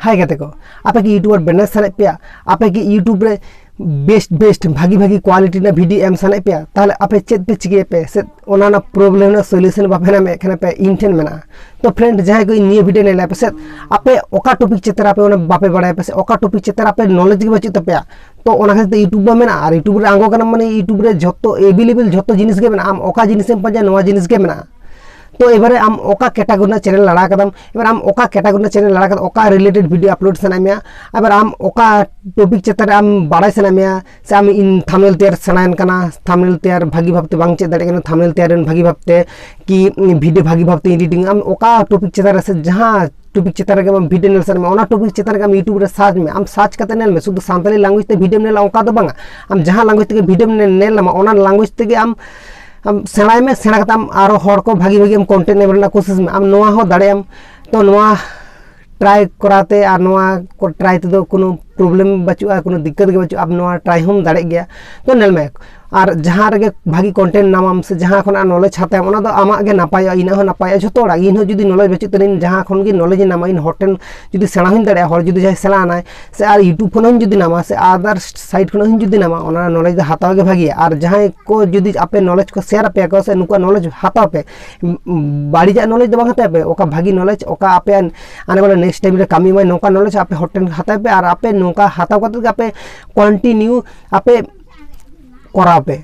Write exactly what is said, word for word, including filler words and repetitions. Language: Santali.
ᱦᱟᱭ ᱜᱟᱛᱮ ᱠᱚ, ᱟᱯᱮ ᱠᱤ YouTuber ᱵᱮᱱᱟᱣ ᱥᱟᱱᱟᱭᱮᱫ ᱯᱮᱭᱟ? ᱟᱯᱮ ᱠᱤ YouTube ᱨᱮ best best ᱵᱷᱟᱹᱜᱤ ᱵᱷᱟᱹᱜᱤ quality ᱨᱮᱱᱟᱜ video ᱮᱢ ᱥᱟᱱᱟᱭᱮᱫ ᱯᱮᱭᱟ? ᱛᱟᱦᱚᱞᱮ ᱟᱯᱮ ᱪᱮᱫ ᱯᱮ ᱪᱤᱠᱟᱹᱭᱟᱯᱮ? ᱥᱮ ᱚᱱᱟ ᱨᱮᱱᱟᱜ problem ᱨᱮᱱᱟᱜ solution ᱵᱟᱯᱮ ᱧᱟᱢᱮᱫ ᱠᱷᱟᱱ ᱯᱮ ᱤᱧ ᱴᱷᱮᱱ ᱢᱮᱱᱟᱜᱼᱟ᱾ ᱛᱚ friend, ᱡᱟᱦᱟᱸᱭ ᱠᱚ ᱤᱧ ᱱᱤᱭᱟᱹ video ᱧᱮᱞᱟ ᱯᱮ ᱥᱮ, ᱟᱯᱮ ᱚᱠᱟ topic ᱪᱮᱛᱟᱱ ᱨᱮ ᱟᱯᱮ ᱚᱱᱟ ᱵᱟᱯᱮ ᱵᱟᱲᱟᱭᱟ ᱯᱮ ᱥᱮ ᱚᱠᱟ topic ᱪᱮᱛᱟᱱ ᱨᱮ ᱟᱯᱮ knowledge ᱜᱮ ᱵᱟᱹᱪᱩᱜ ᱛᱟᱯᱮᱭᱟ, ᱛᱚ ᱚᱱᱟ ᱠᱷᱟᱹᱛᱤᱨ ᱛᱮ YouTube ᱢᱟ ᱢᱮᱱᱟᱜᱼᱟ᱾ ᱟᱨ YouTube ᱨᱮ ᱟᱬᱜᱚ ᱠᱟᱱᱟᱢ ᱢᱟᱱᱮ YouTube ᱨᱮ ᱡᱷᱚᱛᱚ available ᱡᱷᱚᱛᱚ ᱡᱤᱱᱤᱥ ᱜᱮ ᱢᱮᱱᱟᱜᱼᱟ᱾ ᱟᱢ ᱚᱠᱟ ᱡᱤᱱᱤᱥ ᱮᱢ ᱯᱟᱸᱡᱟᱭᱟ, ᱱᱚᱣᱟ ᱡᱤᱱᱤᱥ ᱜᱮ ᱢᱮᱱᱟᱜᱼᱟ᱾ ᱛᱚ ᱮᱵᱟᱨᱮ ᱟᱢ ᱚᱠᱟ category ᱨᱮᱱᱟᱜ channel ᱟᱲᱟᱜ ᱠᱟᱫᱟᱢ, ᱮᱵᱟᱨ ᱟᱢ ᱚᱠᱟ category ᱨᱮᱱᱟᱜ channel ᱟᱲᱟᱜ ᱠᱟᱫᱟᱢ, ᱚᱠᱟ related video upload ᱥᱟᱱᱟᱭᱮᱫ ᱢᱮᱭᱟ, ᱮᱵᱟᱨ ᱟᱢ ᱚᱠᱟ topic ᱪᱮᱛᱟᱱ ᱨᱮ ᱟᱢ ᱵᱟᱲᱟᱭ ᱥᱟᱱᱟᱭᱮᱫ ᱢᱮᱭᱟ, ᱥᱮ ᱟᱢ ᱤᱧ thumbnail ᱛᱮᱭᱟᱨ ᱥᱮᱬᱟᱭᱮᱱ ᱠᱟᱱᱟ, thumbnail ᱛᱮᱭᱟᱨ ᱵᱷᱟᱹᱜᱤ ᱵᱷᱟᱵᱛᱮ ᱵᱟᱝ ᱪᱮᱫ ᱫᱟᱲᱮᱭᱟᱜ ᱠᱟᱱᱟ, thumbnail ᱛᱮᱭᱟᱨ ᱨᱮᱱ ᱵᱷᱟᱹᱜᱤ ᱵᱷᱟᱵᱛᱮ ᱠᱤ video ᱵᱷᱟᱹᱜᱤ ᱵᱷᱟᱵᱛᱮ editing, ᱟᱢ ᱚᱠᱟ topic ᱪᱮᱛᱟᱱ ᱨᱮ ᱥᱮ ᱡᱟᱦᱟᱸ topic ᱪᱮᱛᱟᱱ ᱨᱮᱜᱮ ᱟᱢ video ᱧᱮᱞ ᱥᱟᱱᱟ ᱢᱮ, ᱚᱱᱟ topic ᱪᱮᱛᱟᱱ ᱨᱮᱜᱮ ᱟᱢ YouTube ᱨᱮ search ᱢᱮ᱾ ᱟᱢ search ᱠᱟᱛᱮ ᱧᱮᱞ ᱢᱮ, ᱥᱩᱫᱷᱩ ᱥᱟᱱᱛᱟᱲᱤ language ᱛᱮ video ᱧᱮᱞᱟ ᱚᱱᱠᱟ ᱫᱚ ᱵᱟᱝᱟ, ᱟᱢ ᱡᱟᱦᱟᱸ language ᱛᱮᱜᱮ video ᱧᱮᱞ ᱧᱟᱢᱟ ᱚᱱᱟ language ᱛᱮᱜᱮ ᱟᱢ ᱟᱢ ᱥᱮᱬᱟᱭ ᱢᱮ, ᱥᱮᱬᱟ ᱠᱟᱛᱮ ᱟᱢ ᱟᱨᱚ ᱦᱚᱲ ᱠᱚ ᱵᱷᱟᱹᱜᱤ ᱵᱷᱟᱹᱜᱤ ᱟᱢ content ᱮᱢ ᱨᱮᱱᱟᱜ ᱠᱳᱥᱤᱥ ᱢᱮ᱾ ᱟᱢ ᱱᱚᱣᱟ ᱦᱚᱸ ᱫᱟᱲᱮᱭᱟᱜ ᱟᱢ᱾ ᱛᱚ ᱱᱚᱣᱟ try ᱠᱚᱨᱟᱣ ᱛᱮ ᱟᱨ ᱱᱚᱣᱟ ᱠᱚ try ᱛᱮᱫᱚ ᱠᱳᱱᱳ problem ᱵᱟᱹᱪᱩᱜᱼᱟ, ᱠᱳᱱᱳ ᱫᱤᱠᱠᱟᱛ ᱜᱮ ᱵᱟᱹᱪᱩᱜᱼᱟ᱾ ᱟᱢ ᱱᱚᱣᱟ try ᱦᱚᱸᱢ ᱫᱟᱲᱮᱜ ᱜᱮᱭᱟ᱾ ᱛᱚ ᱧᱮᱞ ᱢᱮ, ᱟᱨ ᱡᱟᱦᱟᱸ ᱨᱮᱜᱮ ᱵᱷᱟᱹᱜᱤ content ᱧᱟᱢᱟᱢ ᱥᱮ ᱡᱟᱦᱟᱸ ᱠᱷᱚᱱᱟᱜ knowledge ᱦᱟᱛᱟᱣ ᱟᱢ, ᱚᱱᱟ ᱫᱚ ᱟᱢᱟᱜ ᱜᱮ ᱱᱟᱯᱟᱭᱚᱜᱼᱟ, ᱤᱧᱟᱹᱜ ᱦᱚᱸ ᱱᱟᱯᱟᱭᱚᱜᱼᱟ, ᱡᱷᱚᱛᱚ ᱦᱚᱲᱟᱜ᱾ ᱤᱧ ᱦᱚᱸ ᱡᱩᱫᱤ knowledge ᱵᱟᱹᱪᱩᱜ ᱛᱟᱹᱞᱤᱧ, ᱡᱟᱦᱟᱸ ᱠᱷᱚᱱ ᱜᱮ knowledge ᱤᱧ ᱧᱟᱢᱟ, ᱤᱧ ᱦᱚᱲ ᱴᱷᱮᱱ ᱡᱩᱫᱤ ᱥᱮᱬᱟ ᱦᱚᱸᱧ ᱫᱟᱲᱮᱭᱟᱜᱼᱟ, ᱦᱚᱲ ᱡᱩᱫᱤ ᱡᱟᱦᱟᱸᱭ ᱥᱮᱬᱟ ᱟᱱᱟᱭ, ᱥᱮ ᱟᱨ YouTube ᱠᱷᱚᱱ ᱦᱚᱸᱧ ᱡᱩᱫᱤ ᱧᱟᱢᱟ ᱥᱮ other site ᱠᱷᱚᱱ ᱦᱚᱸᱧ ᱡᱩᱫᱤ ᱧᱟᱢᱟ, ᱚᱱᱟ knowledge ᱫᱚ ᱦᱟᱛᱟᱣ ᱜᱮ ᱵᱷᱟᱹᱜᱤᱭᱟ᱾ ᱟᱨ ᱡᱟᱦᱟᱸᱭ ᱠᱚ ᱡᱩᱫᱤ ᱟᱯᱮ knowledge ᱠᱚ share ᱟᱯᱮᱭᱟ ᱠᱚ ᱥᱮ ᱱᱩᱠᱩᱣᱟᱜ knowledge ᱦᱟᱛᱟᱣ ᱯᱮ, ᱩᱢ, ᱵᱟᱹᱲᱤᱡᱟᱜ knowledge ᱫᱚ ᱵᱟᱝ ᱦᱟᱛᱟᱣ ᱯᱮ, ᱚᱠᱟ ᱵᱷᱟᱹᱜᱤ knowledge, ᱚᱠᱟ ᱟᱯᱮᱭᱟᱜ ᱟᱱᱮ ᱵᱚᱞᱮ next time ᱨᱮ ᱠᱟᱹᱢᱤ ᱮᱢᱟᱭ, ᱱᱚᱝᱠᱟ knowledge ᱟᱯᱮ ᱦᱚᱲ ᱴᱷᱮᱱ ᱦᱟᱛᱟᱣ ᱯᱮ᱾ ᱟᱨ ᱟᱯᱮ ᱱᱚᱝᱠᱟ ᱦᱟᱛᱟᱣ ᱠᱟᱛᱮ ᱜᱮ ᱟᱯᱮ continue ᱟᱯᱮ ᱠᱚᱨᱟᱣ ᱯᱮ᱾